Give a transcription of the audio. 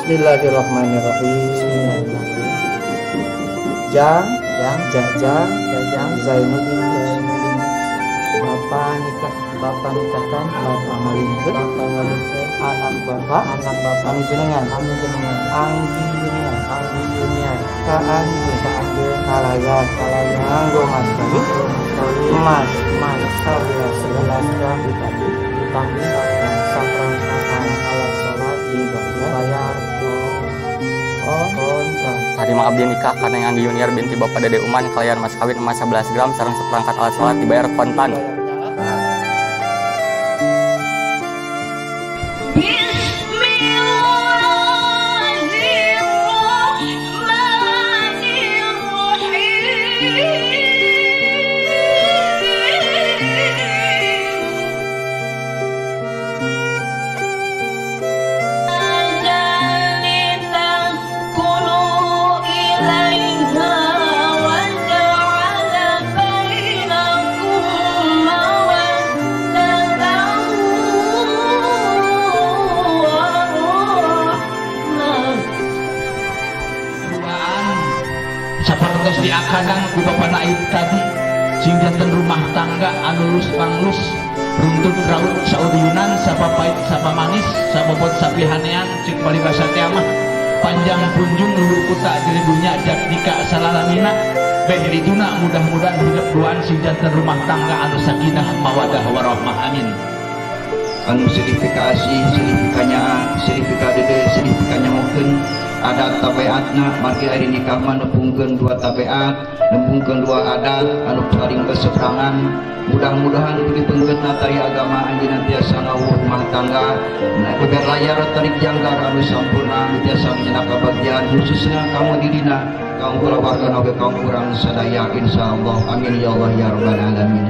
Bismillahirrahmanirrahim. Jang, Jang, Jajang, Jajang, Zainuddin, Zainuddin. Bapak nikah, bapak nikahkan, bapak ngawinkeun, bapak ngawinkeun, anak bapak, anu jenengan, anu jenengan, Anggi Yuniar, Anggi Yuniar, ka anjeun, ka anjeun, kalayan, kalayan, nganggo mas kawin, emas, emas, 11 gram ditambih, ditambih, saperangkat alat sholat dibayar, Tarima abdi nikah karena yang Anggi Yuniar binti Bapak Dede Uman kalian mas kawin emas 11 gram sareng seperangkat alat sholat dibayar kontan. Sapertos diakadang ku Bapak Naib tadi sing janten rumah tangga anu lus panglus runtut raut sauduyunan sapapait sapamanis sabobot sapihanean cik paribasa teh mah panjang punjung luhur kuta jadi dunya jatnika salalamina beh dituna mudah-mudahan hidup duaan sing janten rumah tangga anu sakinah mawadah warahmah amin. Anu sedih pikasih, sedih pikanyaah, sedih pikadede, sedih pikanyahokeun adat tabeatna margi ari nikah mah nepungkeun dua tabeat, nepungkeun dua adat anu saling berseberangan. Mudah-mudahan dipengkeutna tari agama anjeunna tiasa ngawuh rumah tangga, nah beber layar tarik jangkar anu sampurna tiasa menyenak kabagjaan khususna kamu dirina, kaum kulawarga oge kaum urang sadaya insyaallah. Amin ya Allah ya rabbal alamin.